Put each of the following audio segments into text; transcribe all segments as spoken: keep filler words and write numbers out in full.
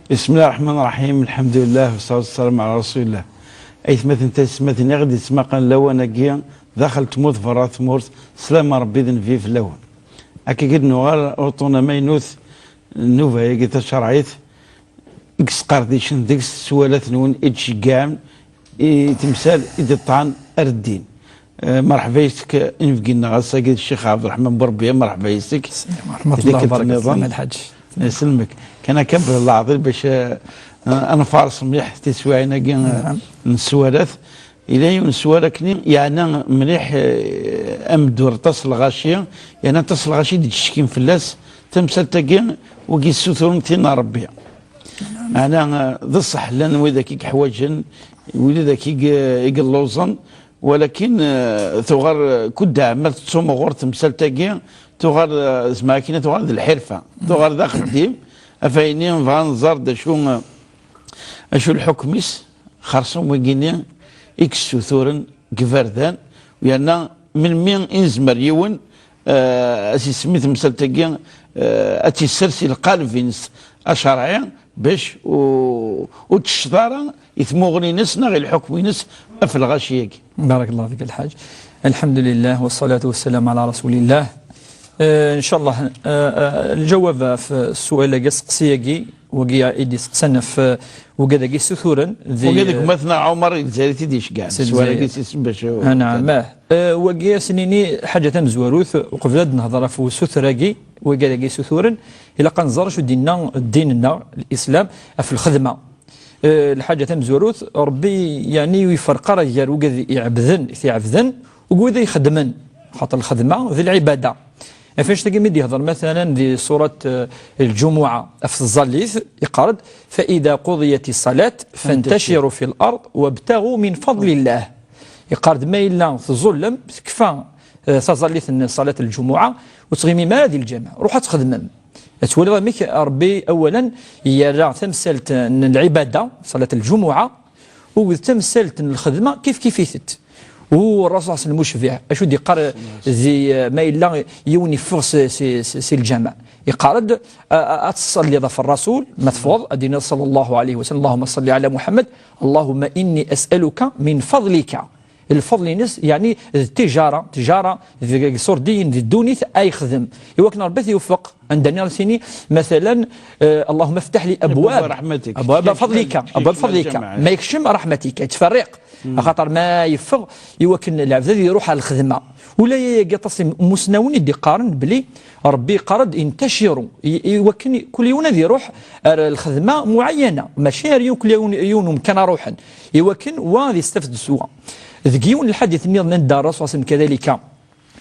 بسم الله الرحمن الرحيم، الحمد لله والصلاة والسلام على رسول الله. Aytmaten taysetmatin i ɣ-d-yettmaqan lawan-agi daxel tmurt, berra tmurt, slama Rebbi d nnbi fell-awen. Akka i d-nuɣal uṭṭun amaynut n nnuba-agi tacerɛit, i yesqerdicen deg-s sswalat-nwen i d-ceggɛen i temsal i d-iṭṭɛen ar ddin. Eh, merḥba yes-k, inebgi-nneɣ ass-agi d Ccix Ɛebderreḥman Burbiya, merḥba yes-k. Merḥba, Tlekket-nniḍen. Lḥaǧ. Iselmek. Kan akka belleɛ aɛḍil bac, eh, ad nfares mliḥ tiswiɛin-agi, eh, n sswalat. Yella yiwen n sswal akkenni, yeɛna mliḥ, eh, ameddur aṭas n lɣaci, yeɛna aṭas n lɣaci i d-yettcetkin fell-as tamsalt-agi, wigi yessuturen tin n Rebbi. Meɛna, eh, d ṣṣeḥ, llan widak i yeḥwaǧen, widak i ye-, i yelluẓen, walakin, eh, tuɣal, eh, kuddeɛ ma tettumuɣur temsalt-agi, tuɣal, eh, zmer akkin tuɣal d lḥirfa, tuɣal d axeddim, af ayenni bɣa nẓer d acu, eh, acu lḥukm-is, xerṣum wigini i yessuturen deg iberdan, yerna melmi i nezmer yiwen, eh, ad s-isemmi temsalt-agi, eh, ad tt-issers i lqaleb-ines acerɛi, bac u-, ur tecceḍ ara i tmuɣli-ines neɣ i lḥukm-ines ɣef lɣaci-agi. Barakallahu fik, a Lḥaǧ. Alḥamdulillah, wassalatu wassalamu ala rasulillah. Eh, ncallah, eh, eh, lǧawab ɣef sswal-agi, aseqsi-agi, wagi i d-iseqsan ɣef, eh, wigad-agi ssuturen di, wagi deg eh, umatna Ɛumar i Lezzayer i t-id-iceggɛen, si Lezzayer. Sswal-agi s-, bac, ah, naɛam, ah. Eh, wagi ad s-nini ḥaǧa tamezwarut, uqbel ad nehder ɣef usuter-agi, wigad-agi ssuturen, ilaq ad nẓer acu d-inna ddin-nneɣ, Lislam, ɣef lxedma. Eh, lḥaǧa tamezwarut, Rebbi, yeɛni, ur iferreq ara gar wigad iɛebden, i t-iɛebden, d wid ixeddmen. Xaṭer lxedma d lɛibada. Ɣef annect-agi mi d-yehder, matalan, di surat, eh, Lǧumuɛa, ɣef tẓallit, yeqqar-d: "فإذا قضيت الصلاة فانتشروا في الأرض وابتغوا من فضل الله." Yeqqar-d, ma yella tẓullem, tekfa, eh, taẓallit n ṣalat Lǧumuɛa, ur ttɣimim ara di lǧameɛ, ruḥ ad txedmem. Ad twaliḍ amek Rebbi, awalan, yerra tamsalt n lɛibada, ṣalat Lǧumuɛa, u d tamsalt n lxedma kif kif-itent. U Rasul s lmucbiɛ, acu d-yeqqar di, eh, ma yella yiwen yeffeɣ si, si, si, si lǧameɛ? Yeqqar-d, a, a, ad tṣalliḍ ɣef Rasul, ma teffɣeḍ, ad d-tiniḍ, صلى الله عليه وسلم: "اللهم صل على محمد، اللهم إني أسألك من فضلك." Lfeḍl-ines, yeɛni, d tijara, tijara, d, d iṣurdiyen, d ddunit ay yexdem. I wakken Rebbi ad t-iweffeq, anda-nni ara s-yini, matalan, eh, "اللهم افتح لي أبواب، أبواب رحمتك." أبواب فضلك، أبواب فضلك. Ma yekcem رحمتك, yettferriq. Axaṭer ma yeffeɣ, i wakken lɛebd ad iruḥ ar lxedma. Ula yagi aṭas n imusnawen i d-iqqaren belli Rebbi yeqqar-d: "انتشروا", i, i wakken kul yiwen ad iruḥ ar lxedma muɛeyyana, mačči ar yiwen, kul yiwen, yiwen umkan ara ruḥen, i wakken wa ad yestafed s wa. Deg yiwen n lḥadit nniḍen anda Rasul صلى الله عليه وسلم كذلك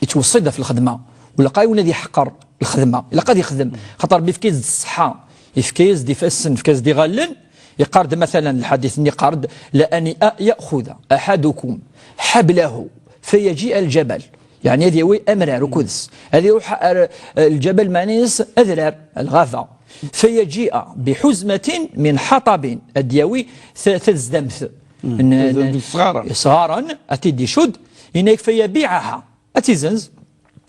yettweṣṣi-d ɣef lxedma, u ilaq-as yiwen ad iḥeqqer lxedma, ilaq ad ixdem, xaṭer Rebbi yefka-as-d ṣṣeḥḥa, yefka-as-d ifassen, yefka-as-d iɣallen, yeqqar-d, matalan, lḥadit-nni yeqqar-d: "لأن يأخذ أحدكم حبله فيجيء الجبل." Yeɛni ad yawi amrar ukud-s, ad iruḥ ar, eh, lǧabal, meɛna-s adrar, lɣaba. "فيجيء بحزمة من حطب", ad d-yawi ta-, tazdamt n, n, n, isɣaren, ad t-id-icudd, yenna-yak: "فيبيعها", ad tt-izenz,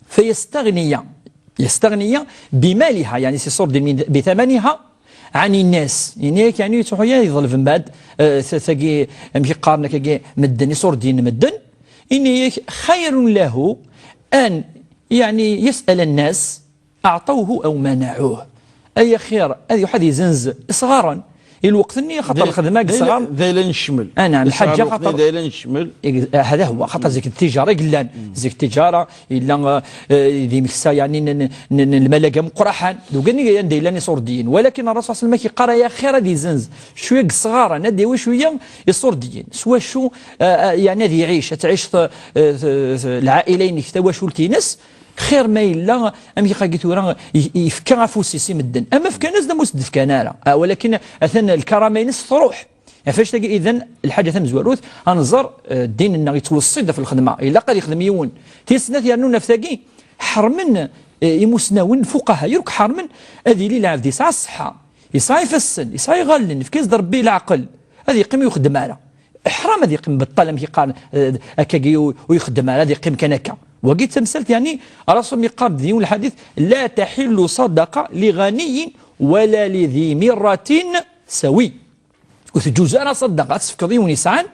"فيستغني، يستغني بمالها", yeɛni s iṣurdiyen, "بثمنها عن الناس". Yenna-yak, yeɛni, yettruḥu ya yeḍleb mbaɛd, eh, ta-, tagi, amek i qqaren akkagi, medden, iṣurdiyen n medden. Yenna-yak: "خير له أن، يعني، يسأل الناس أعطوه أو منعوه." Ay axir ad iruḥ ad izenz isɣaren. I lweqt-nni, xaṭer lxedma deg isɣaren d ayla n ccmel. Ah, naɛam, lḥaǧa, xaṭer d ayla n ccmel. Ig-, ah, hada huwa, xaṭer zik d tijara i yellan. Zik d tijara, yella, eh, d imeksa, yeɛni, n, n, n, n lmal-agi ameqqran. D ugan i anda yellan iṣurdiyen. Walakin Rasul صلى الله عليه وسلم yeqqar: "Ay axir ad izenz cwiya deg isɣaren, ad d-yawi cwiya iṣurdiyen." S wacu, eh, eh, yeɛni ad iɛic, ad tɛic t-, eh, t-, t-, lɛaila-inek, tawacult-ines, xir ma yella, amek i agi tura, i, i yefka afus-is i medden. Ama fkan-as-d, ama ur s-d-fkan ara. Ah, walakin atan lkarama-ines truḥ. Ɣef wannect-agi, idan, lḥaǧa tamezwarut, ad nẓer, eh, ddin-nneɣ yettweṣṣi-d ɣef lxedma. Ilaq ad yexdem yiwen. Tis snat, yernu ɣef tagi, ḥermen, eh, imusnawen, lfuqaha, yakk ḥermen ad yili lɛebd yesɛa ṣṣeḥḥa, yesɛa ifassen, yesɛa iɣallen, yefka-as-d Rebbi leɛqel, ad yeqqim ur ixeddem ara. Ḥram ad yeqqim beṭṭal, amek i qqaren, eh, akkagi ur, ur ixeddem ara, ad yeqqim kan akka. Wagi d tamsalt, yeɛni, Rasul yeqqar-d di yiwen lḥadit: "لا تحل صدقة لغني ولا لذي مرة تساوي. Ur teǧǧuz ara ṣṣadaqa ad tefkeḍ i win yesɛan,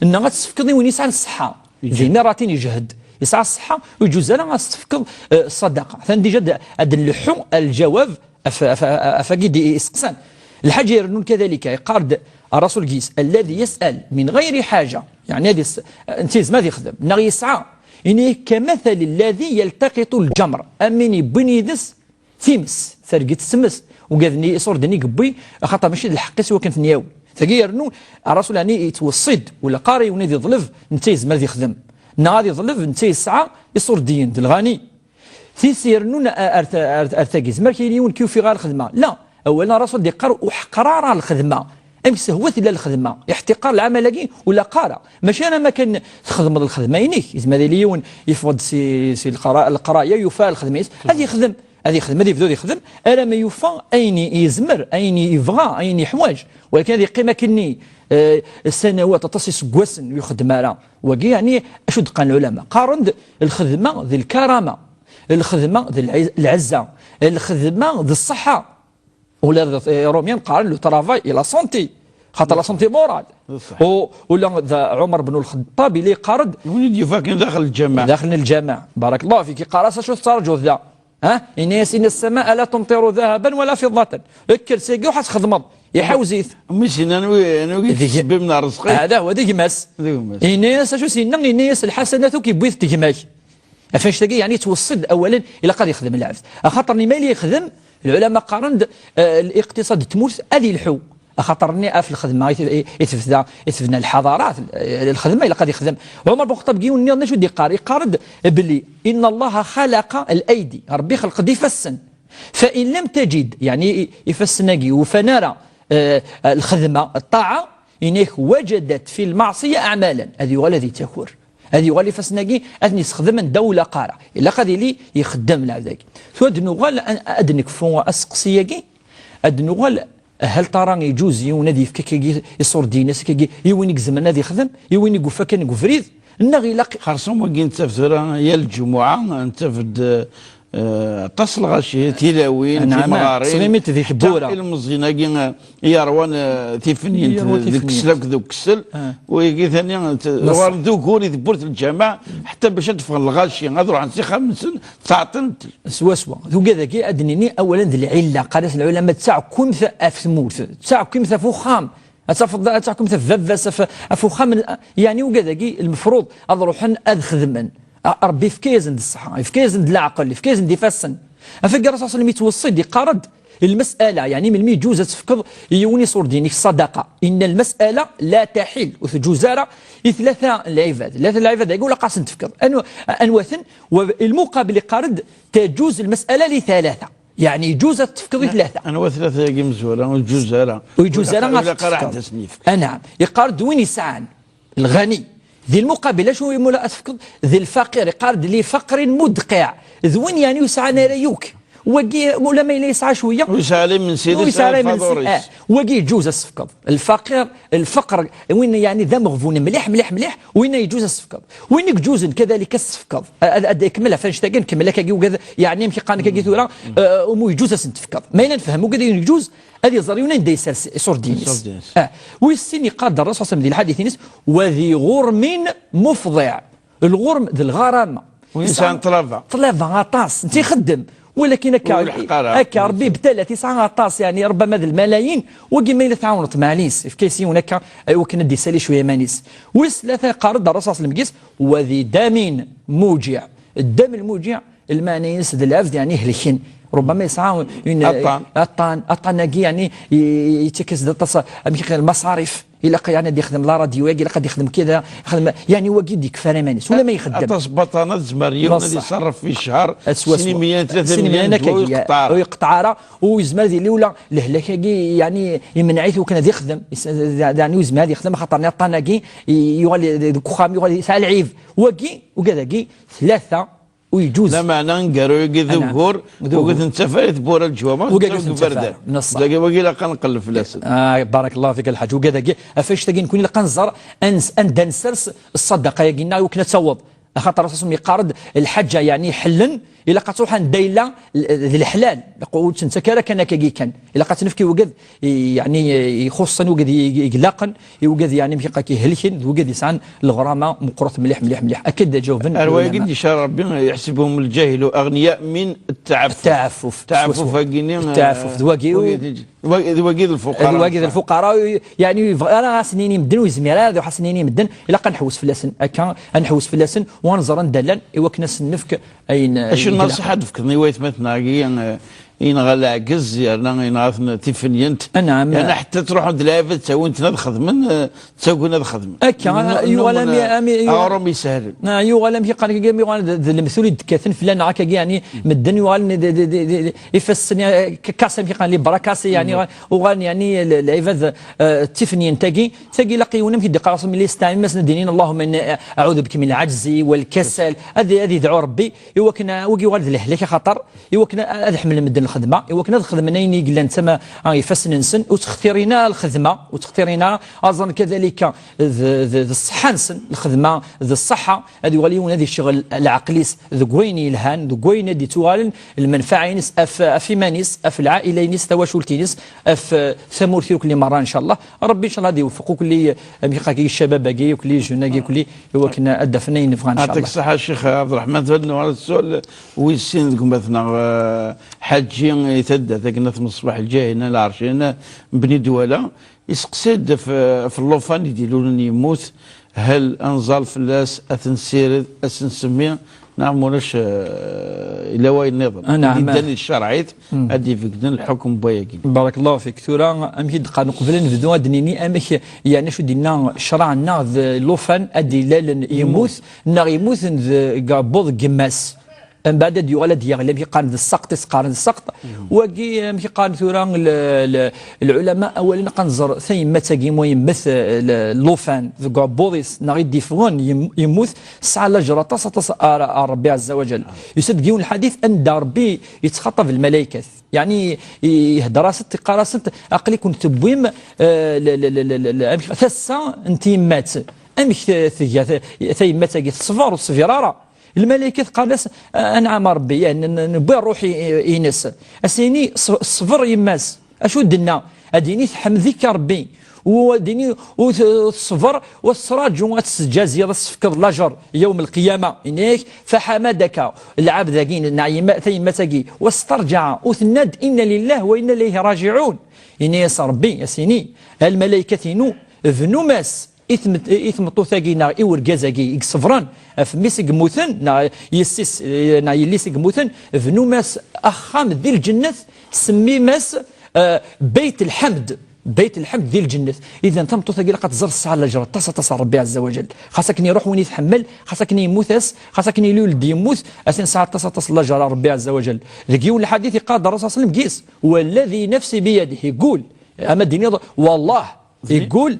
neɣ ad tefkeḍ i win yesɛan ṣṣeḥḥa. Di miratin yejhed, yesɛa ṣṣeḥḥa, ur yeǧuz ara ad tefkeḍ, eh, ṣṣadaqa. Atan dija ad, ad nleḥḥu lǧawab af, af, af, af agi d-iseqsan. Lḥaǧa irennun kadalika, yeqqar-d Rasul gis, الذي يسأل من غير حاجة, yeɛni ad is-, netta yezmer ad yexdem, neɣ yesɛa, ini كمثل الذي يلتقط الجمر, am win yewwin yid-s times, targit s tmes, ugad-nni iṣurden i yewwi, axaṭer mačči d lḥeqq-is i wakken ten-yawi. Tagi yernu, Rasul ɛni yettweṣṣi-d, wala qqar i win ad iḍleb, netta yezmer ad yexdem. Neɣ ad iḍleb, netta yesɛa iṣurdiyen, d lɣani. Tis yernun ar, ar, ar, ar tagi, zemmer kra yiwen k-yufi ɣer lxedma. La, awal n Rasul d-iqqar, ur ḥeqqer ara lxedma. Amek sehwa tella lxedma, iḥtiqar lɛamal-agi, ur ilaq ara. Mačči ara ma kan txedmeḍ lxedma-inek, yezmer ad yili yiwen yeffeɣ-d si, si lqra-, leqraya, yufa lxedma-is, ad yexdem. Ad yexdem, ad yebdu ad yexdem, arama yufa ayen i yezmer, ayen i yebɣa, ayen yeḥwaǧ. Walakin ad yeqqim akkenni, eh, sanawaṭ, aṭas iseggasen ur ixeddem ara. Wagi, yeɛni, acu d-qqaren lɛulama? Qqaren-d lxedma d lkarama, lxedma d lɛi-, lɛezza, lxedma d ṣṣeḥḥa. Ula d Iṛumyen qqaren le travail et la santé. Xaṭer la santé morale. U, ula d Ɛumar ben Lxeṭṭab, yella yeqqar-d, win i d-yufa akken daxel lǧameɛ. Daxel n lǧameɛ. Barakallahu fik. Yeqqar-as, acu tettṛaǧuḍ da? Ha? Ini-as, إن السماء لا تمطر ذهبا ولا فضة. Ekker sagi, ur ḥas txedmeḍ. Iḥawez-it. Mmi-s yenna, anwi, anwi d gma-s. Hada huwa, d gma-s. D gma-s. Ini-as, acu s-yenna? Ini-as, lḥasanat akk yewwi-t gma-k. Ɣef annect-agi, yeɛni yettweṣṣi-d awalen, ilaq ad yexdem lɛebd. Axaṭer-nni ma yella yexdem, lɛulama qqaren-d, eh, liqtiṣad n tmurt ad yelḥu. Axaṭer-nni ɣef lxedma i t-, i, i tebda, i tebna lḥaḍarat, eh, lxedma ilaq ad yexdem. Ɛumar ben Xeṭṭab deg yiwen nniḍen acu d-iqqar? Iqqar-d belli, إن الله خلق الأيدي, Ṛebbi ixleq-d ifassen. فإن لم تجد, yeɛni i, ifassen-agi ur ufan ara, eh, lxedma, ṭṭaɛa, ini-ak وجدت في المعصية أعمالا, ad yuɣal ad yettaker. Ad yuɣal ifassen-agi, ad ten-yessexdem anda ur ilaq ara. Ilaq ad yili ixeddem lɛebd-agi. Tura ad nuɣal, ad, ad nekfu aseqsi-agi, ad nuɣal, hal tara yeǧuz yiwen ad yefk akkagi iṣurdiyen-is akkagi i win i izemren ad yexdem, i win i yufa kan deg ubrid, neɣ ilaq? Xerṣum wagi nettaf tura yal lǧumuɛa, nettaf-d, eh, aṭas lɣaci, tilawin, anɛam, timɣarin, ttɣimit di tewwura. Ilmeẓyen-agi, eh, yerwan, eh, tifenyin, yerwan deg tifenyin. Kkesla akked ukessel, ah. Wigi tani, eh, ɣur-, d ugur i tewwurt n lǧameɛ, ḥetta bac ad d-ffɣen lɣaci, ad ruḥen s ixxamen-nsen, ttɛeṭṭilen. Swaswa. Tugad-agi, ad d-nini, awalen d lɛilla, qqaren-as lɛulama d taɛekkimt ɣef tmurt, d taɛekkimt ɣef uxxam. Ad tafeḍ, ad taɛekkimt ɣef baba-s, ɣef, ɣef uxxam, yeɛni ugad-agi, lmefruḍ ad ruḥen ad xedmen. A-, Ṛebbi yefka-yasen-d ṣṣeḥḥa, yefka-yasen-d leɛqel, yefka-yasen-d ifassen. Ɣef wagi Ṛṛasul sallam yettweṣṣi-d, yeqqar-d, lmasala, yeɛni melmi yeǧuz ad tefkeḍ i yiwen iṣurdiyen-ik ṣṣadaqa. إن المسألة لا تحل, ur teǧuz ara i tlata n lɛibad. Tlata n lɛibad-agi ur ilaq ad sen-tefkeḍ. Anwa-, anwa-ten? Wa, lmuqabil iqqar-d, تجوز المسألة لثلاثة. Yeɛni yeǧuz ad tefkeḍ i tlata. Anwa tlata-agi mezwura? Ur yeǧuz ara. Ur yeǧuz ara ad tefkeḍ. Anɛam. Yeqqar-d win yesɛan, lɣani. Di lmuqabil, acu i mula ad tefkeḍ? D lfaqir, yeqqar-d لفقر مدقع. D win yeɛni ur yesɛan ara yakk. Wagi, ulamma yella yesɛa cwiya. Ur yesɛi ara imensi, ur yesɛi ara imensi. Ah, wagi yeǧuz ad s-tefkeḍ. Lfaqir, lfeqr, win yeɛni d ameɣbun mliḥ, mliḥ, mliḥ, win yeǧuz ad s-tefkeḍ. Win i yeǧuzen kadalik ad s-tefkeḍ. Ad, ad ikemmel ɣef annect-agi, nkemmel akkagi ugad, yeɛni amek iqqaren akkagi tura, eh, umu yeǧuz ad sen-tefkeḍ. Ma yella nefhem ugad ayen yeǧuz, ad iẓer yiwen anda yessers iṣurdiyen-is. Iṣurdiyen-is. Ah, wis sin yeqqar-d Ṛṛasul sallam di lḥadit-ines, وذي غرم مفضع. Lɣurm d lɣarama. Win yesɛan ṭṭlaba. Ṭṭlaba aṭas, netta ixeddem. Walakin akka, ur ilḥeq ara. Akka Ṛebbi ibtala-t, yesɛa aṭas, yeɛni, ṛebbama d lmalayin, wagi ma yella tɛawneḍ-t, maɛlis, efk-as yiwen akka, i wakken ad d-isali cwiya iman-is. Wis tlata, yeqqar-d Ṛṛasul sallam deg-s, وذي دم موجع. Ddam lmuǧiɛ, lmeɛna-ines d lɛebd, yeɛni, helken. Ṛebbama yesɛa une, aṭṭan. Aṭṭan, aṭṭan-agi, yeɛni, i-, i-, yettak-as-d aṭas, amek i lmaṣarif. Ilaq, yeɛni, ad yexdem la radio-agi, ilaq ad yexdem kida, yexdem, yeɛni, wagi d-yekfa ara iman-is, ula ma ixeddem. Aṭas baṭana tezmer yiwen ad iṣerref fi ccher, swaswa, sin imeyya, tlata imeyya, ur yeqṭeɛ ara. Ur yeqṭeɛ ara, u yezmer ad yili ula lehlak-agi, yeɛni, imneɛ-it wakken ad yexdem, is-, yeɛni, ur yezmer ad yexdem, axaṭer aṭṭan-agi, i-, yuɣal deg uxxam, yuɣal yesɛa lɛib. Wagi, ugad-agi, tlata, ur yeǧuz. Lameɛna aneggaru-agi d ugur, ur t-nettaf ara i tewwura n leǧwameɛ, ur t-nettaf deg iberdan. Dagi wagi ilaq ad nqelleb fell-asen. Ah, barakallahu fik a lḥaǧ. Ugad-agi, ɣef annect-agi nekni ilaq ad nẓer ans-, anda nsers ṣṣadaqa-agi-nneɣ i wakken ad taweḍ. Axaṭer Ṛṛasul yeqqar-d, lḥaǧa, yeɛni, ḥellen, Ilaq ad truḥ anda yella l- d leḥlal. Ur tt-nettak ara kan akkagi kan. Ilaq ad tt-nefk i wigad i- yeɛni ixuṣṣen, wigad i- i- ilaqen, i wigad yeɛni mkiqa k-ihelken, d wigad yesɛan leɣrama meqqret mliḥ, mliḥ, mliḥ. Akka i d-ǧawben ar wayagi lɛulama. D-icar Rebbi, يحسبهم الجاهل أغنياء من التعفف. Ttaɛfuf. Ttaɛfuf-agi-ni, ttaɛfuf d wagi. D wagi d lfuqara. D wagi d lfuqara, yeɛni ur yebɣi ara ad sen-yini medden, ur yezmir ara ad iruḥ ad sen-yini medden. Ilaq ad nḥewwes fell-asen akka, ad nḥewwes fell-asen, u ad nẓer anda llan, i wakken ad sen-nefk ayen. Acu n nnṣiḥa d-tefkeḍ i waytmaten-agi, eh, yenɣa leɛgez, yerna yenɣa-ten tifinyent? Anɛam. Yerna ḥetta ttruḥun-d lɛibad, ttawin-ten ad xedmen, eh, ttagin ad xedmen. Akka, yuɣal am, am, aɣrum isehlen. Yuɣal amek iqqan, am yuɣal d, d lemtul i d-kkaten fell-aneɣ akkagi, yeɛni medden yuɣalen d, d, d, d, d ifassen, eh, k-, kase amek iqqan, les bras cassés, yeɛni uɣalen yeɛni l-, lɛibad, eh, d tifinyent-agi. Tagi ilaq yiwen amek i d-iqqar Rasul, mi la yesteɛin, masen ad d-inin: "اللهم إني أعوذ بك من العجز والكسل." Ad, ad yedɛu Rebbi i wakken, ah, wagi yuɣal d lehlak, axaṭer i wakken ad ḥemmlen medden lxedma, i wakken ad xedmen ayen i yellan d tama, ah, ifassen-nsen, ur ttxtirin ara lxedma, ur ttxtirin ara, aẓan kadalika d, d, d ṣṣeḥḥa-nsen, lxedma d ṣṣeḥḥa, ad yuɣal yiwen ad icɣel leɛqel-is deg wayen yelhan, deg wayen ad d-ittuɣalen lmenfaɛa-ines af, af iman-is, af lɛaila-ines, tawacult-ines, af, eh, tamurt irkelli merra, ncallah. Rebbi, ncallah, ad iweffeq ukelli, eh, amek iqqar-agi, ccabab-agi, ukelli, jeune-agi, ukelli, i wakken ad d-afen ayen bɣan, ncallah. Yeɛṭik ṣṣeḥḥa, Ccix Ɛebderreḥman. Tura ad nuɣal s sswal wis sin deg umatneɣ, eh, Ḥaǧi i taddart akken At Mṣbaḥ Lǧahin, Lɛerc-in, Bni Dwala. Iseqsi-d ɣef, ɣef llufan i d-ilulen yemmut, hal ad nẓall fell-as, ad t-nessired, ad s-nsemmi, neɣ mulac, eh, yella wayen nniḍen i d-iddan di tcerɛit ad d-ibegden lḥukm n wayagi? Barakallahu fik. Tura, amek i d-qqaren uqbel ad nebdu, ad d-nini amek, yeɛni acu d-yenna ccṛeɛ-nneɣ d llufan ad d-ilalen yemmut, neɣ yemmuten deg uɛebbuḍ n yemma-s. Mbeɛd ad yuɣal ad d-yeɣli, amek i qqaren, d sseqṭ, i s-qqaren d sseqṭ. Wagi, amek i qqaren tura l-, l-, lɛulama, awalen, ad nẓer tayemmat-agi, ma yemmet, eh, l-, llufan deg uɛebbuḍ-is, neɣ i d-iffɣen, yem-, yemmut, tesɛa lajer aṭas, aṭas ar, ar Rebbi Ɛezza wa Jal. Yusa-d deg yiwen lḥadit anda Rebbi yettxaṭab lmalaykat. Yeɛni, i-, ihedder-asent, iqqar-asent: "Aql-iken tewwim, eh, l-, l-, amek, tasa n tyemmat. Amek t-, tga t-, tayemmat-agi? Teṣber, ur teṣbir ara?" Lmalaykat qqaren-as: "Anɛam a Rebbi, eh, n-, n-, newwi ṛṛuḥ i-, ines." As-yini: "Ṣ-, ṣber yemma-s." Acu d-tenna? Ad yini: "Tḥemd-ik a Rebbi." U ad yini: "U t-, teṣber, u tettṛaǧu ad tesǧaziḍ, ad s-tefkeḍ lajer yawm lqiyama." Yenna-yak: "Faḥamadaka." Lɛebd-agi, neɣ yemma-, tayemmat-agi, u s-terǧa, u tenna-d: "Inna lillahi wa inna ilayhi raǧiɛun." Yenna-yas Rebbi, as-yini: "A lmalaykat-inu, bnum-as i tmet-, i tmeṭṭut-agi neɣ i urgaz-agi i iṣebren ɣef mmi-s i yemmuten, neɣ yessi-s, eh, neɣ yelli-s i yemmuten, bnum-as axxam di lǧennet, semmim-as, eh, Beyt Lḥemd, Beyt Lḥemd di lǧennet." Idan, tameṭṭut-agi ilaq ad tẓer tesɛa lajer aṭas, aṭas ar Rebbi Ɛezza wa Jal. Xas akken iruḥ win i tḥemmel, xas akken yemmut-as, xas akken ilul-d yemmut, atan tesɛa aṭas, aṭas n lajer ar Rebbi Ɛezza wa Jal. Deg yiwen lḥadit iqqar-d Ṛṛusul ṣalla Llahu ɛalayhi wa sallam, gis: "Walladhi nafsi biyadih", yeggul, ama d-tiniḍ: "Wallah", yeggul,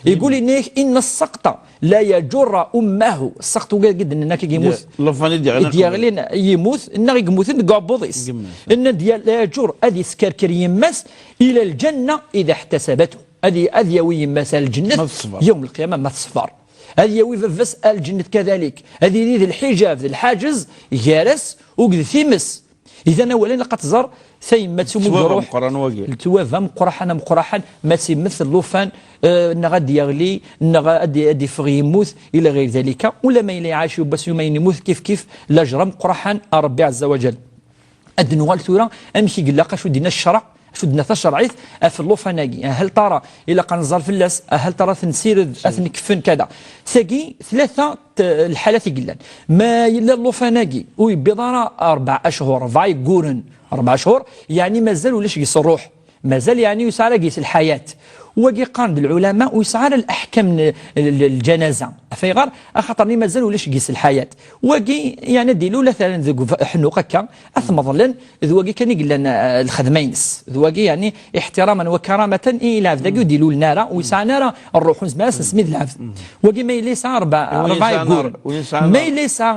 yeggul, yenna-yak: "Inna sseqṭa la yajurru ummahu." Sseqṭ, wagi i d-nenna akka, yemmut. Llufan i d-yeɣlin, i d-yeɣlin, yemmut, neɣ i yemmuten deg uɛebbuḍ-is. Yenna-d: "La yajur", ad yeskerker yemma-s, "ila lǧenna ida ḥtasabathu." Ad y-, ad yawi yemma-s ar lǧennet, ma teṣber, yawm lqiyama, ma teṣber. Ad yawi baba-s ar lǧennet kadalik. Ad yili d lḥijab, d lḥaǧez, gar-as akked times. Idan, awalen, ilaq ad tẓer tayemmat s umudruḥ. Ttwab ameqqran wagi. Ttwab ameqqraḥan, ameqqraḥan, ma tt-immet llufan, eh, neɣ ad d-yeɣli, neɣ ad d-, ad d-iffeɣ yemmut, ila ɣir dalika. Ula ma yella iɛac yubas, yuma yemmut, kif kif, lajer ameqqraḥan a Rebbi Ɛezza wa Jal. Ad d-nuɣal tura amek i yella, acu d-yenna ccreɛ, acu d-tenna tacerɛit ɣef llufan-agi. Hal tara ilaq ad nẓer fell-as, hal tara ad t-nessired, ad t-nekfen, kada. Tagi, tlata t-, lḥalat i yellan. Ma yella llufan-agi ur yebbiḍ ara rebɛa achuṛ, rebɛa yegguren, rebɛa achuṛ, yeɛni mazal ulac gis ṛṛuḥ. Mazal, yeɛni, ur yesɛi ara gis lḥayat. Wagi qqaren-d lɛulama ur yesɛi ara leḥkam n, n, n lǧanaza. Ɣef ayɣer? Axaṭer-nni mazal ulac gis lḥayat. Wagi, yeɛni, ad d-ilul, ad t-rren deg uf-, ḥnuq akka, ad t-meḍlen, d wagi kan i yellan, eh, lxedma-ines. D wagi, yeɛni, iḥtiraman wa karamatan i lɛebd-agi ur d-ilulen ara, ur yesɛan ara ṛṛuḥ, ur nezmir ad s-nsemmi d lɛebd. Wagi ma yella yesɛa rebɛa, rebɛa yegguren. Ma yella yesɛa,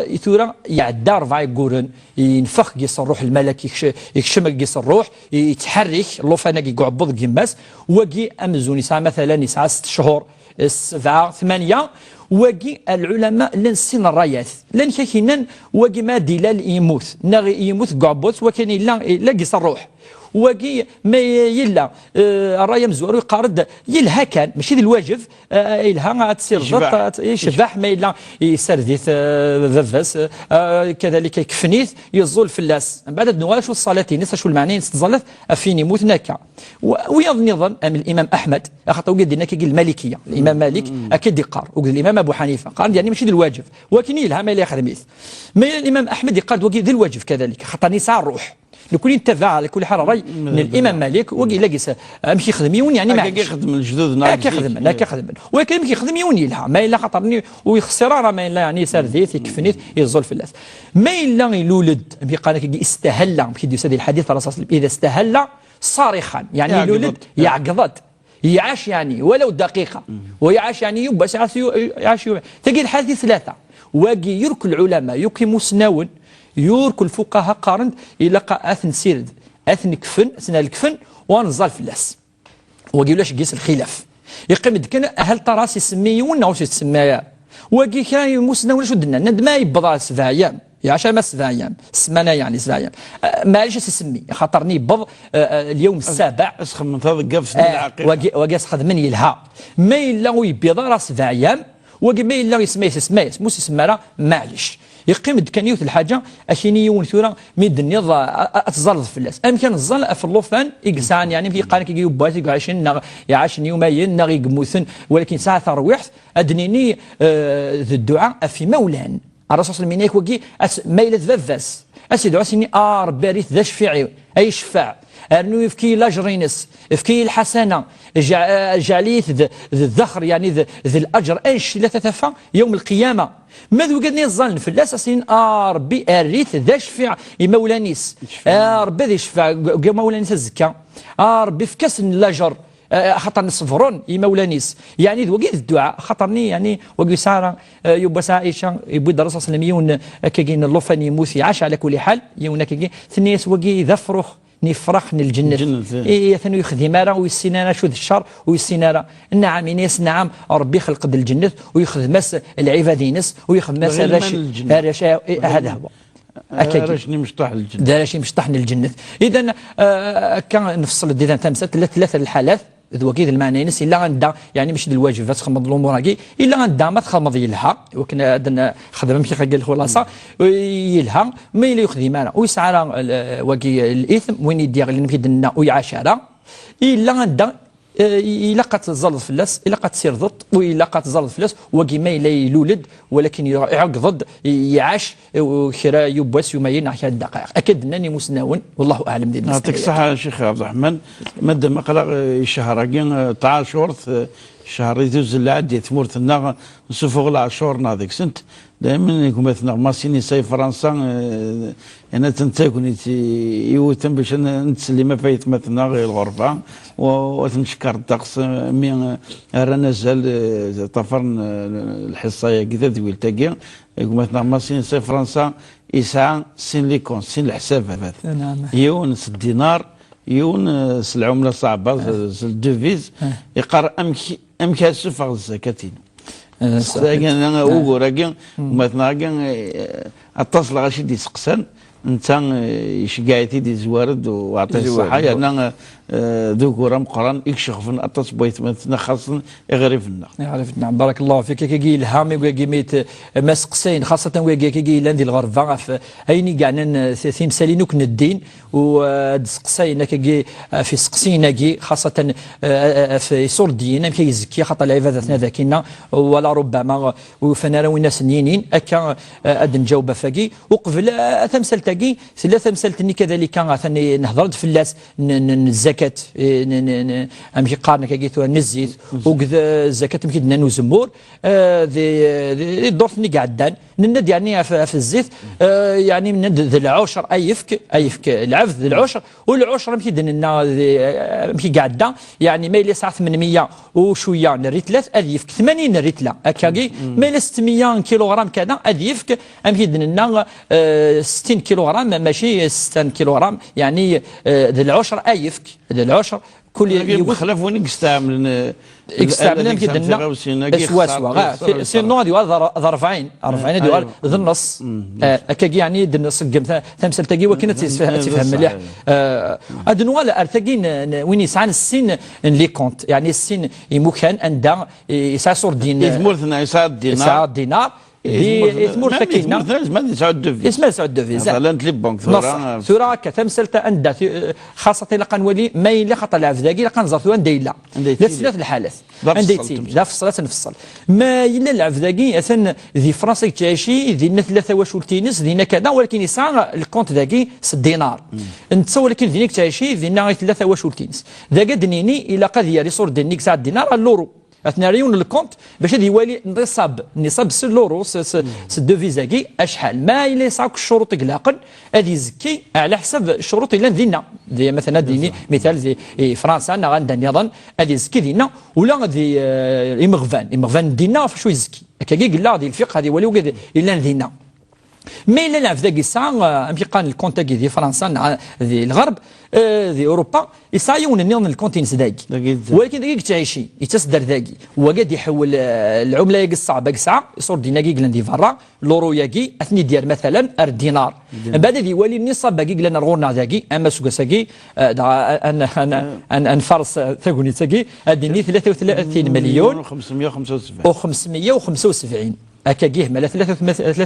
eh, tura iɛedda rebɛa yegguren, yenfex gis ṛṛuḥ, lmalak ikc-, ikcem gis ṛṛuḥ, yettḥerrik llufan-agi deg uɛebbuḍ n yemma-s. Wagi amzun yesɛa, matalan, yesɛa sett cchur, sebɛa, tmanya, Wagi, lɛulama llan sin rrayat. Llan kra k-yennan, wagi ma ad d-ilal yemmut, neɣ yemmut deg uɛebbuḍ, wakan yella, yella deg-s rruḥ. Wagi ma yella, eh, rray amezwaru yeqqar-d, yelha kan, mačči d lwajeb, eh, yelha ad tsirdeḍ, yecbeḥ. Ad, yecbeḥ, ma yella yessared-it, eh, baba-s, eh, kadalik ikfen-it, yeẓẓul fell-as. Mbeɛd ad nuɣal acu ṣṣalat-ines, acu lmeɛna-ines tẓallat, ɣef win yemmuten akka. Wa-, wiyaḍ nniḍen, am l'imam Ahmed, axaṭer wigi d-yenna akka lmalikiya, l'imam Malik, akka i d-iqqar, akked l'imam Abu Ḥanifa, qqaren-d, yeɛni, mačči d lwajeb. Wakin yelha ma yella yexdem-it. Ma yella l'imam Ahmed yeqqar-d wagi d lwajeb kadalik, axaṭer yesɛa rruḥ. Nekkni nettabaɛ, ɛla kulli ḥal, rray n l'imam Malik, wagi yella deg-s, amek yexdem yiwen, yeɛni, akka maɛlic. Akka xedmen lejdud-nneɣ. Akka xedmen, akka xedmen. Wakin amek yexdem yiwen yelha, ma yella xaṭer-nni ur yexṣir ara, ma yella, yeɛni, yessared-it, ikfen-it, yeẓẓul fell-as. Ma yella ilul-d, amek yeqqar akka, istahalla, amek i d-yusa di lḥadit n Rasul, ida stahalla, ṣarixan, yeɛni, ilul-d, yeɛgeḍ-d. Yeɛgeḍ-d. Iɛac, yeɛni, walaw daqiqa. Wa iɛac, yeɛni, yubba, iɛac yu-, iɛac yu-, tagi d lḥalat i tlata. Wagi, yurk lɛulama, yurk imusnawen, yurk lfuqaha qqaren-d, ilaq ad t-nsired, ad t-nekfen, ad t-nerkfen, u ad neẓẓal fell-as. Wagi ulac deg-s lxilaf. Yeqqim-d kan, hal ṭaras isemmi yiwen neɣ ur s-isemmi ara. Wagi kra n imusnawen acu d-nnan? Nnan-d ma yewweḍ ɣer sebɛa ayyam, iɛac ama sebɛa ayyam, ssmana, yeɛni, sebɛa ayyam. Ah, maɛlic ad s-isemmi, axaṭer-nni yewweḍ, ah, ah, lyawm ssabeɛ. Ad s-xedmen taḍeggaft n lɛaqiqa. Wagi, wagi ad s-xedmen yelha. Ma yella ur yewwiḍ ara sebɛa ayyam, wagi ma yella isemma-yas, isemma-yas, ma ur s-isemmi ara, maɛlic. Yeqqim-d kan yiwet lḥaǧa, ad k-yini yiwen tura, mi d-tenniḍ, a, a, ad tẓalleḍ fell-as. Amek ad neẓẓal ɣef llufan i yesɛan, yeɛni, amek yeqqaren, akka i yewwas, i iɛacen, neɣ iɛacen yumayen, neɣ i yemmuten, walakin yesɛa tarwiḥt, ad d-nini, eh, d dduɛa ɣef imawlan. Ṛṛasul ṣalla Llahu ɛalayhi wa sallam yenna-ak wagi, as-, ma yella d baba-s, ad s-idɛu, ad s-yini, a Ṛebbi, err-it d acfiɛ-iw, ay ccfaɛ, rnu efk-iyi lajer-ines, efk-iyi lḥasana, jɛ-, eh, jɛel-iyi-t d, d ddexr, yeɛni d, d lajer, annect ila tatafa, yawm lqiyama. Ma d wigad-nni yeẓẓallen fell-as, ad s-inin, a Ṛebbi, err-it d acfiɛ i imawlan-is. A Ṛebbi, ad icfeɛ deg, deg imawlan-is azekka. A Ṛebbi, efk-asen lajer, eh, axaṭer-nni ṣebren imawlan-is. Yeɛni d wagi d dduɛa, axaṭer-nni, yeɛni, wagi yesɛa ara, eh, yewwas Ɛica, yewwi-d Ṛṛasul ṣalla Llahu ɛalayhi wa sallam yiwen, eh, akkagi n llufan yemmut, iɛac ɛla kulli ḥal, yiwen akkagi, tenna-yas wagi d afrux n yifrax n lǧennet. Lǧennet, eh. I, atan ur yexdim ara, ur yessin ara acu d ccer, ur yessin ara. Nɛam, yenna-yas nɛam, Ṛebbi ixleq-d lǧennet, u yexdem-as lɛibad-ines, u yexdem-as arrac, arrac, eh, hada huwa. Akka-agi. Arrac n imecṭaḥ n lǧennet. D arrac imecṭaḥ n lǧennet. Idan, eh, akka nfeṣṣel-d idan tamsalt, tella tlata n lḥalat, d wagi d lmeɛna-ines, illa anda, yeɛni mačči d lwajeb ad txedmeḍ lumuṛ-agi, illa anda ma txedmeḍ yelha, i wakken ad nexdem amek i lxuṣṣa, yelha, ma yella ur yexdim ara, ur yesɛi ara, eh, wagi, l-ithm, win i d-yeɣlin amek i d-nenna ur iɛac ara, illa anda, eh, ilaq ad tẓalleḍ fell-as, ilaq ad tsirdeḍ, u ilaq ad tẓalleḍ fell-as, wagi ma yella ilul-d, walakin iɛeggeḍ-d, iɛac, eh, kra yiwwas yumayen neɣ kra n ddqayeq. Akka d-nnan imusnawen, wallahu aɛlam di. Yeɛṭik ṣṣeḥḥa, Ccix Ɛebderreḥman. Madam, aql-aɣ, eh, i ccehṛ-agi, eh, tɛacurt, eh, ccehṛ i tuzzel lɛad di tmurt-nneɣ, nsufuɣ lɛacur-nneɣ deg-sent. Daymen gma-tneɣ Masinisa i Fransa, eh, yenna-d d tagnit i, iwten bac ad n-, nettsellim ɣef aytmaten-nneɣ i lɣerba, u, u ad ten-ncekker ddeqs, eh, mi, eh, rran azal, eh, ṭṭafaren, eh, lḥiṣṣa-agi, tadwilt-agi. Gma-tneɣ Masinisa i Fransa yesɛa sin les comptes, sin leḥsabat. Yiwen s ddinar, yiwen, eh, s lɛumla ṣṣeɛba, s, s devise. Yeqqar amek, amek ara ssufɣeɣ zzakat-inu. Eh, Seqsa-agi, ugur-agi, gma-tneɣ-agi, eh, aṭas lɣaci i d-iseqsan, netta, eh, iceggeɛ-it-id, izwar-d, u ɛṭi ṣṣeḥḥa, yerna, eh, d ugur ameqqran i icexfen aṭas n waytmaten-nneɣ, xaṣṣa iɣriben-nneɣ. Iɣriben-nneɣ. Barakallahu fik, akkagi yelha, mi wigi mi t-, ma seqsayen, xaṣṣa wigi akkagi yellan di lɣerba, ɣef ayen i yeɛnan, eh, ti-, timsalin akk n ddin, u, eh, ad d-seqsayen akkagi, eh, ɣef iseqsiyen-agi, xaṣṣa, eh, eh, ɣef iṣurdiyen, amek ay izekki, xaṭer lɛibadat-nni ad akinna, wala rubbama, eh, ur ufan ara win asen-yinin, akka, eh, ad d-nǧaweb ɣef wagi. Uqbel, eh, tamsalt-agi, tella tamsalt-nni kadalika, atan nehder-d fell-as, n, n, n zzakat, eh, n, n, n, amek i qqaren akkagi tura, n zzit, uged, eh, zzakat, amek i d-nnan, uzemmur, eh, di, di, di ddurt-nni iɛeddan, nenna-d, yeɛni, ɣef, ɣef zzit, eh, yeɛni, nenna-d d lɛucr ay yefk, ay yefk lɛebd d lɛucr, u lɛucr, amek i d-nenna, di, eh, amek i iɛedda, yeɛni, ma yella yesɛa tmenmiyya u cwiya n rritlat, ad yefk tmanyin n rritla. Akkagi, ma yella setmiya n kiluɣram kada, ad yefk, amek i d-nenna, eh, settin kiluɣram, mačči setta n kiluɣram, yeɛni, eh, d lɛucr ay yefk, d lɛucr, Kul yiwet. Bexlaf win i yestɛemlen, eh, i yestɛemlen, amek i d-nenna, swaswa. Sinon ad yuɣal d rebɛin, rebɛin ad yuɣal d nneṣ. Akkagi, yeɛni, d nneṣ, ṣeggem tamsalt-agi, wakken ad tt-yefhem mliḥ. Ad nuɣal ar tagi n win yesɛan sin n les comptes, yeɛni sin imukan anda yesɛa ṣurdin. I tmurt-nneɣ yesɛa ddinar. Yesɛa ddinar. Di tmurt akkin-a. Yezmer ad yesɛu devise. Yezmer ad yesɛu devise. Tura akka, tamsalt-a anda, xaṣṣa ilaq ad nwali ma yella, xaṭer lɛebd-agi ilaq ad nẓer tura anda yella. La snat lḥalat. Anda yettili, d afeṣṣel, ad t-nfeṣṣel. Ma yella lɛebd-agi, atan di Fransa i yettɛici, dinna tella tawacult-ines, dinna kada, walakin yesɛa lkunt dagi s ddinar. Netta walakin dinna i yettɛici, dinna i tella tawacult-ines. Dagi ad d-nini, ilaq ad yerr iṣurdiyen-nni yesɛa ddinar ɣer l'euro. Ad t-nerr yiwen n lkunt bac ad iwali nniṣab, nniṣab s l'euro, s, s, s devise-agi, acḥal. Ma yella yesɛa akk ccuruṭ i ilaqen, ad izekki ɛla ḥsab ccuruṭ yellan dinna. Di, matalan, ad d-nini, mital, di, i Fransa neɣ anda nniḍen, ad izekki dinna, ula di, eh, imeɣban. Imeɣban dinna ɣef acu izekki. Akkagi yella di lfiqh, ad iwali wigad yellan dinna. Ma yella lɛebd-agi yesɛa, eh, amek i qqaren, lkunt-agi di Fransa neɣ di lɣerb, eh, di Urupa, yesɛa yiwen nniḍen n lkunt-ines dagi. Walakin dagi i yettɛici, yettas-d ar dagi. Wagi ad iḥewwel, eh, lɛumla-agi ṣṣeɛba i yesɛa, iṣurdiyen-agi i yellan di berra, l'euro-agi, ad ten-id-yerr matalan ar ddinar. Mbeɛd ad iwali nniṣab-agi i yellan ar ɣur-neɣ dagi, ama aseggas-agi, eh, dɣa ad, ad, ad, ad, ad nfares, eh, tagnit-agi, ad d-nini tlata u tlatin milyun u xemsmeyya u xemsa u sebɛin. Akkagi, mala tlata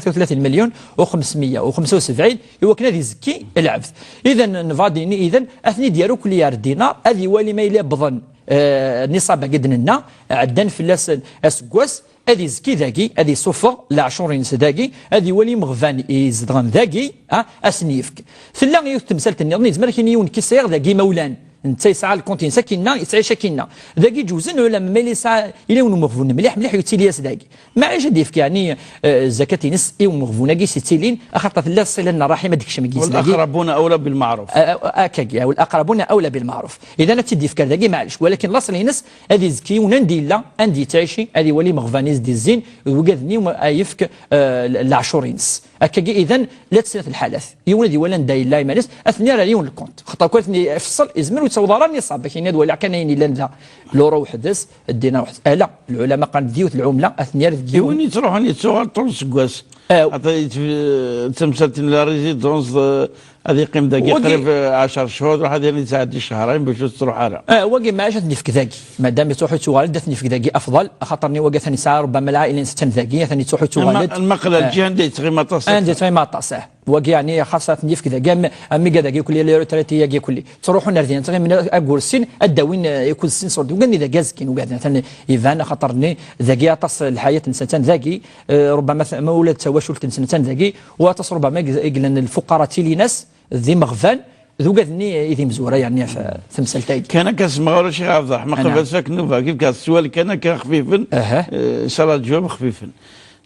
u tlatin milyun u xemsmeyya u xemsa u sebɛin, i wakken ad izekki lɛebd. Idan, nebɣa ad d-nini, idan, ad ten-id-yerr akk ar ddinar, ad iwali ma yella wwḍen, eh, nniṣab-agi d-nenna, ɛeddan fell-as aseggas, ad izekki dagi, ad isuffeɣ leɛcur-ines dagi, ad iwali imeɣban izedɣen dagi, ah, ad sen-yefk. Tella yiwet temsalt nniḍen, yezmer ad k-yini yiwen, nekk sɛiɣ dagi imawlan. Netta yesɛa lkunt-ines akkinna, yettɛic akkinna. Dagi ǧewzen, ula ma yella yesɛa, yella yiwen umeɣbun mliḥ, mliḥ, yettili-as dagi. Maɛlic ad d-yefk, yeɛni, eh, zzakat-ines i umeɣbun-agi s-yettilin, axaṭer tella ṣṣila n ṛṛaḥim ad d-tekcem deg-s dagi. والأقربون أولى بالمعروف. Eh, eh, akkagi, والأقربون أولى بالمعروف. Idan ad tt-id-yefk ar dagi, maɛlic. Walakin laṣel-ines ad izekki yiwen anda yella, anda yettɛici, ad iwali imeɣban-is d-izzin, d wigad-nni ad yefk, eh, leɛcur-ines. Akkagi, idan, la teslat lḥalat. Yiwen ad iwali anda yella iman-is, ad ten-yerr ar yiwen lkunt. Xaṭer kul ad ten-ifeṣṣel, izmer ur yettaweḍ ara nniṣab. Akken ad waliɣ kan ayen yellan da, l'euro weḥd-s, ddinar weḥd-s. Ala, lɛulama qqaren d yiwet lɛumla, ad ten-yerr deg yiwen. Win yettruḥun yettuɣal ṭul n useggas. Aw. Ata yet-, d tamsalt n la résidence, eh, ad yeqqim dagi qrib, eh, ɛecṛa cchur, ruḥ ad yesɛeddi cehṛayen bac ur tettruḥ ara. Eh, wagi maɛlic ad ten-yefk dagi. Madam yettruḥ yettuɣal-d, ad ten-yefk dagi afḍal, axaṭer-nni wagi atan yesɛa ṛubbama lɛaila-ines attan dagi, atan yettruḥ yettuɣal-d. Lmaqla lǧiha anda yettɣim aṭas. Anda yettɣim aṭas, ah. Wagi, yeɛni, xas ad ten-yefk dagi, am, am wigad-agi kulli, les retraités-agi kulli. Ttruḥun ar din, ttɣimin aggur sin, ad d-awin, eh, ikud sin ṣṣurd. Ugan-nni dagi azekkin, ugaden, atan iban, axaṭer-nni dagi aṭas lḥayat-nsen attan dagi, eh, ṛubbama t-, ma ula d tawacult-nsen attan dagi, u aṭas ṛubbama i g-, i yellan lfuqara ttilin-as d imeɣban, d ugad-nni i d imezwura, yeɛni, ɣef temsalt-agi. Kan akka semɣer Ccix Ɛebderreḥman, qbel ad tfak nnuba, kif kan s sswal kan akka xfifen, eh, inshallah, ǧwab xfifen.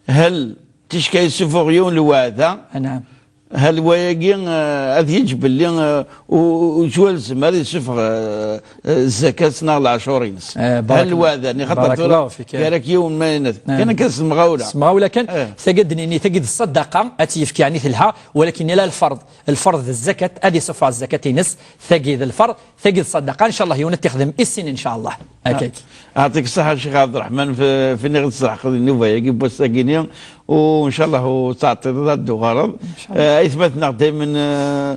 Hal ticka yessufuɣ yiwen lweɛda, hal wayagi, eh, ad yeǧǧ belli, eh, u-, u-, ur yettwalzem ara yessufeɣ, eh, eh, zzakat neɣ leɛcur-ines. Hal lweɛda-nni, xaṭer tura gar-ak yiwen ma yenna-t. Kan akka s temɣawla. S temɣawla kan, tagi ad d-nini, tagi d ṣṣadaqa, ad tt-yefk, yeɛni, telha, walakin ila lferḍ. Lferḍ d zzakat, ad isuffeɣ zzakat-ines, tagi d lferḍ, tagi d ṣṣadaqa, ncallah yiwen ad t-ixdem i sin, ncallah. Akka. Ɛṭik ṣṣeḥḥa, Ccix Ɛebderreḥman, f-, fini ɣ-d-tesreḥ nnuba-agi n wass-agi-nni, u ncallah ur teɛṭileḍ ad d-tuɣaleḍ. Eh, aytmaten-nneɣ daymen, eh,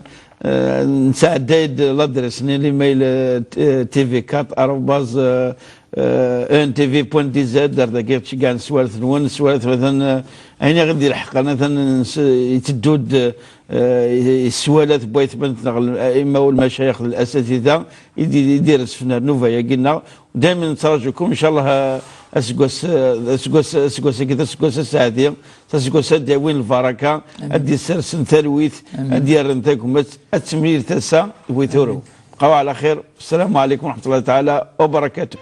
eh, nesɛedday-d l'adresse-nni, l'email, eh, t-, eh, T V quatre arobase, eh, eh, E N T V point D Z, ar dagi ttceggɛen sswalat-nwen, sswalat, atan, eh, ayen i ɣ-d-ilḥeqen, atan, eh, yetteddu-d, eh, i, i sswalat n waytmaten-nneɣ, l-, aima u lmacayix d lasatida, i d-, i d-irezfen ar nnuba-agi-nneɣ. Daymen nettraǧukum, ncallah, eh, aseggas, eh, aseggas, aseggas-agi d aseggas aseɛdi, d aseggas ad d-yawin lbaraka, ad d-yessersen talwit, ad d-yerren tagmat, ad temlil tasa d wi turew. Bqaw ɛla xir. Assalamu ɛlikum wa raḥmatullahi taɛala wa barakatuh.